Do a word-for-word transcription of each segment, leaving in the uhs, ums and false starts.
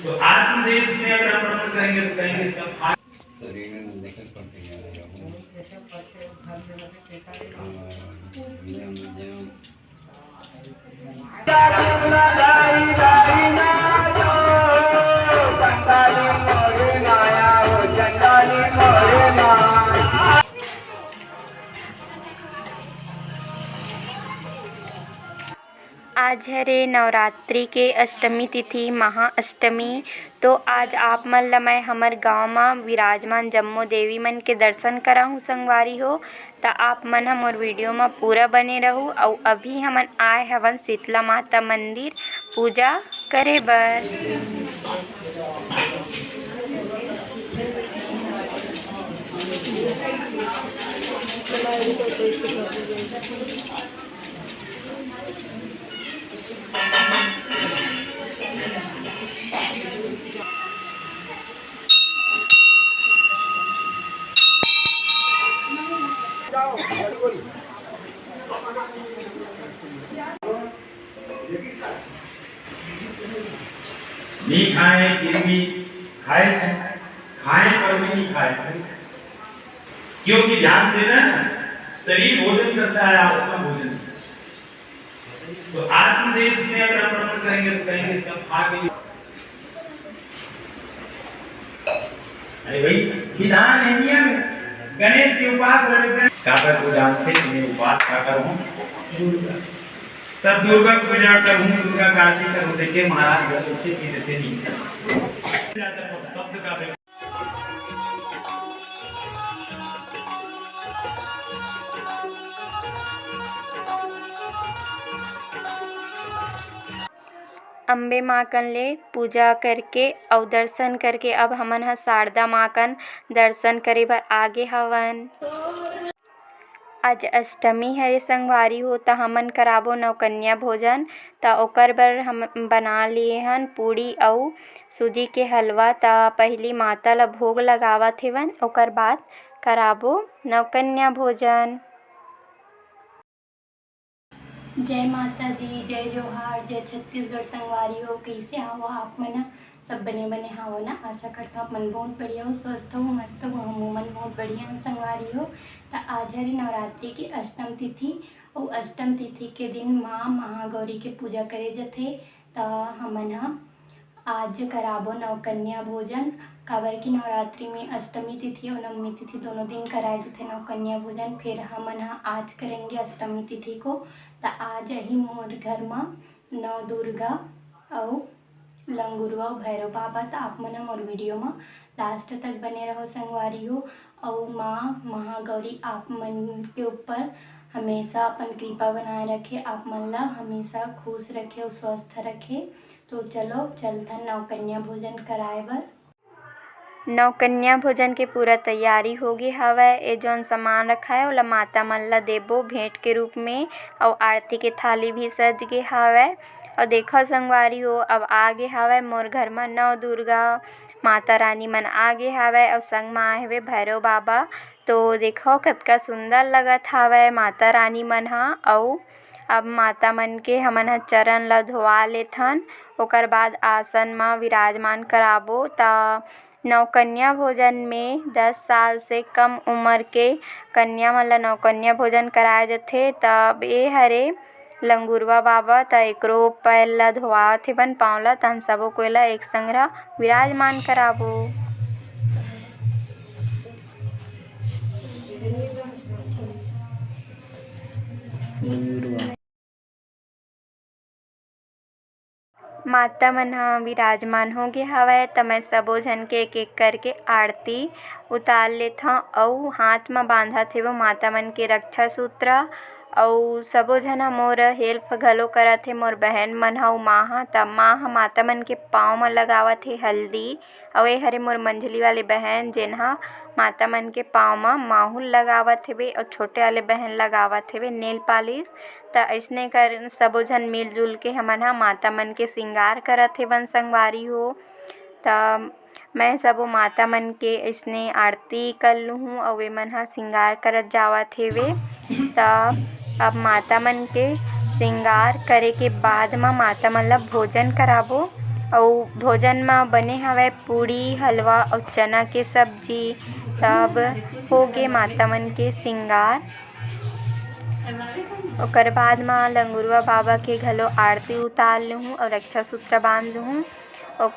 तो आत्मदेश में अगर हम नमन करेंगे तो कहेंगे सब शरीर में निकल पड़ते हैं। आज हरे नवरात्रि के अष्टमी तिथि, महाअष्टमी। तो आज आप मन ल मैं हमर गांव म विराजमान जम्मो देवी मन के दर्शन कराहूं संगवारी हो। त आप मन ह मोर वीडियो म पूरा बने रहू। अउ अभी हमन आए हवन शीतला माता मंदिर पूजा करे बर। नहीं खाए, फिर भी खाए, खाए पर भी नहीं खाए, क्योंकि ध्यान देना, शरीर भोजन करता है, आत्मा भोजन। तो आत्मदेश में अगर हम नमन करेंगे तो कहेंगे सब खा के। अरे भाई, विधान है, नियम है। गणेश के उपास रहे थे। काबर को जानते तुम्हें उपास का करूँ? तब दुर्गा पूजा करूँ, दुर्गा का आरती करूँ। देखिए महाराज, घर उठे की देते नहीं। शब्द का अम्बे माँ कन ले पूजा करके अउ दर्शन करके अब हमन ह शारदा माँ कन दर्शन करे बर आगे हवन। आज अष्टमी हरे संगवारी हो, त हमन कराबो नवकन्या भोजन। त ओकर बर हम बना लिए हन पूड़ी अउ सूजी के हलवा। त पहिली माता ल भोग लगावत हेवन, ओकर बाद कराबो नवकन्या भोजन। जय माता दी, जय जोहार, जय छत्तीसगढ़ संगवारी हो। कइसे हावव आप मन ह? सब बने बने हावव ना? आशा करथंव आप मन बहुत बढ़िया हो, स्वस्थ हो, मस्त हो। हमू मन बहुत बढ़िया हन संगवारी हो। त आज हरे नवरात्रि के अष्टम तिथि, अउ अष्टम तिथि के दिन माँ महागौरी के पूजा करे जथे। त हमन ह आज कराबो नवकन्या भोजन, काबर कि नवरात्रि में अष्टमी तिथि अउ नवमी तिथि दोनों दिन कराए जथे नवकन्या भोजन। फिर हमन ह आज करेंगे अष्टमी तिथि को। त आज ही मोर घर म नव दुर्गा अउ लंगुरवा अउ भैरव बाबा। त आप मन ह मोर वीडियो म लास्ट तक बने रहो संगवारी हो। अउ माँ महागौरी आप मन के ऊपर हमेशा अपन कृपा बनाए रखे, आप मन ला हमेशा खुश रखे अउ स्वस्थ रखे। तो चलो चलथन नवकन्या भोजन कराए बर। नवकन्या भोजन के पूरा तैयारी हो गे हवय। ए जौन सामान रखाय ओला माता मन ला देबो भेंट के रूप में, अउ आरती के थाली भी सज गे हवय। अउ देखो संगवारी हो, अब आ गे हवय मोर घर म नव दुर्गा माता रानी मन आ गे हवय, अउ संग म आए हवे भैरव बाबा। तो देखो कतका सुंदर लगत हवय माता रानी मन ह। अउ अब माता मन के हमन ह चरण ल धोवा लेथन, ओकर बाद आसन म विराजमान कराबो। त नवकन्या भोजन में दस साल से कम उमर के कन्या मन ल नवकन्या भोजन कराए जथे। त अब ए हरे लंगुरवा बाबा, त एकरो पैर ल धोवावत हेवन, पाँव ल, तहन सबो कोई ल एक संघरा विराजमान कराबो। माता मन ह विराजमान हो गे हवय, त मैं सबो झन के एक-एक करके आरती उतार लेथंव अउ हाथ म बांधत हेवो माता मन के रक्षा सूत्र। अउ सबो झन ह मोर help घलो करत हे, मोर बहन मन ह अउ माँ ह। त माँ ह माता मन के पाँव म लगावत हे हल्दी, अउ ए हरे मोर मंझली वाले बहन, जेन ह माता मन के पाँव म माहुर लगावत हेवे, अउ छोटे वाले बहन लगावत हेवे nail polish। त अइसने कर सबो झन मिलजुल के हमन ह माता मन के श्रृंगार करत हेवन संगवारी हो। त मैं सबो माता मन के अइसने आरती कर लूहूँ, अउ ए मन ह श्रृंगार करत जावत हेवे। त अब माता मन के श्रृंगार करे के बाद म माता मन ला भोजन कराबो। अउ भोजन म बने हवय पूड़ी, हलवा अउ चना के सब्जी। तब होगे माता मन के श्रृंगार। ओकर बाद म लंगुरवा बाबा के घलो आरती उतार लुहूँ अउ रक्षा सूत्र बांध लुहूँ। अउ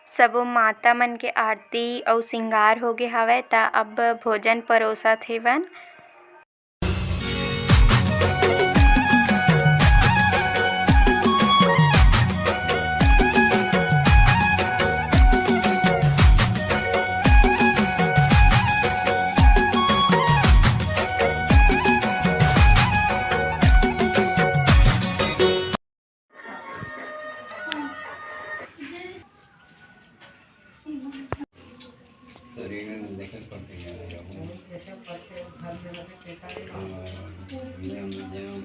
सबो माता मन के आरती अउ श्रृंगार होगे हवय, त अब भोजन परोसत हेवन। शरीर में देखत पड़ते हैं, हाँ, नियम, नियम।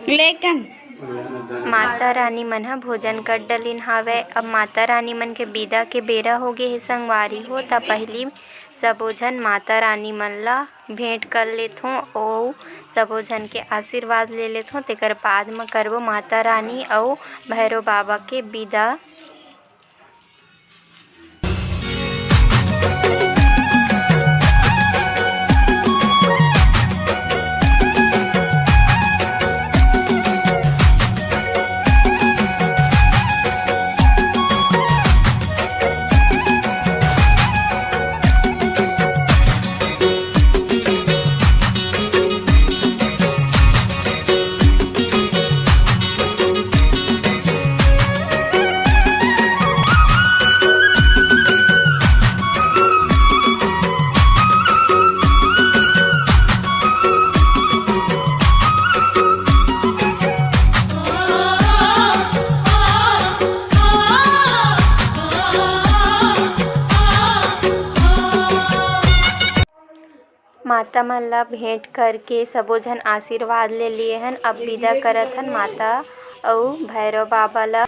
लेकिन माता रानी मन ह भोजन कर डलिन हावय। अब माता रानी मन के बिदा के बेरा हो गे हे संगवारी हो, त पहिली सबो झन माता रानी मन ला भेंट कर लेथों अउ सबो झन के आशीर्वाद ले लेथों। तेकर बाद म करबो माता रानी अउ भैरव बाबा के बिदा। माता मन ला भेंट करके सबो झन आशीर्वाद ले लिए हन। अब विदा करत हन माता अउ भैरव बाबा ला।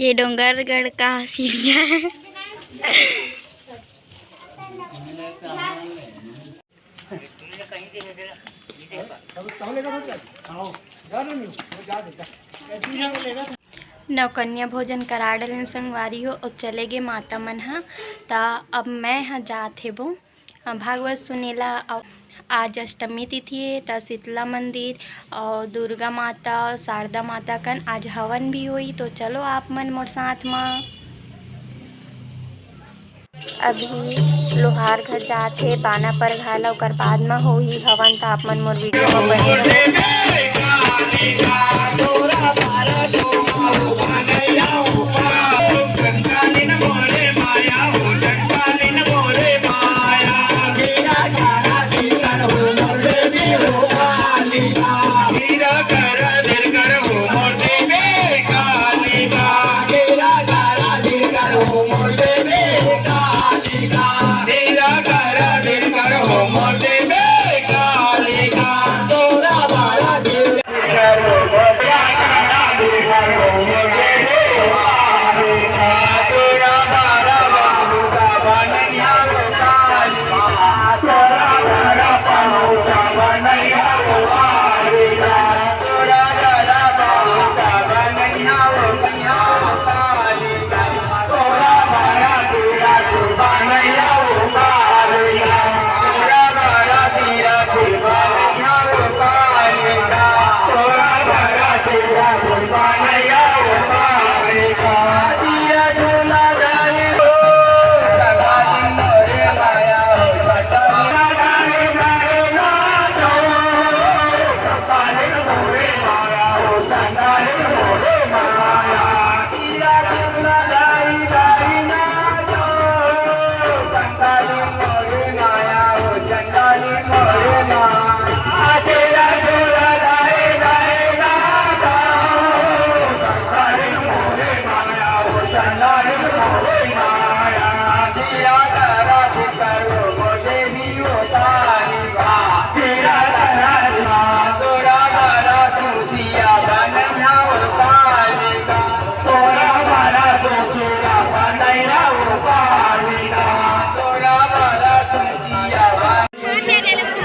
ये डोंगरगढ़ का सीढ़िया है। नवकन्या भोजन करा डलेन संगवारी हो, अउ चले गे माता मन ह। त अब मैं ह जात हेबो, अ, भागवत सुनेला। अउ आज अष्टमी तिथि हे, त शीतला मंदिर अउ दुर्गा माता अउ शारदा माता कन आज हवन भी होई। तो चलो आप मन मोर साथ म। अभी लोहार घर जात हे बाना परघा ला, ओकर बाद म होही हवन। त आप मन मोर वीडियो म बने रहू।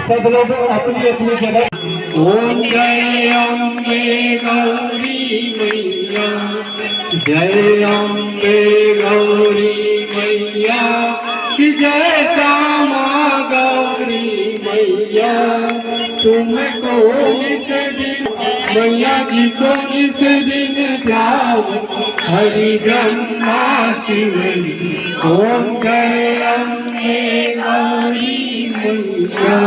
सब लोग अपनी अपनी जगह। ओम जय अम्बे गौरी मैया, जय अम्बे गौरी मैया, जय श्यामा गौरी मैया। तुमको इस दिन, मैया जी को इस दिन जाओ, हरि ब्रह्मा शिव जी। ओम जय अम्बे गौरी मैया।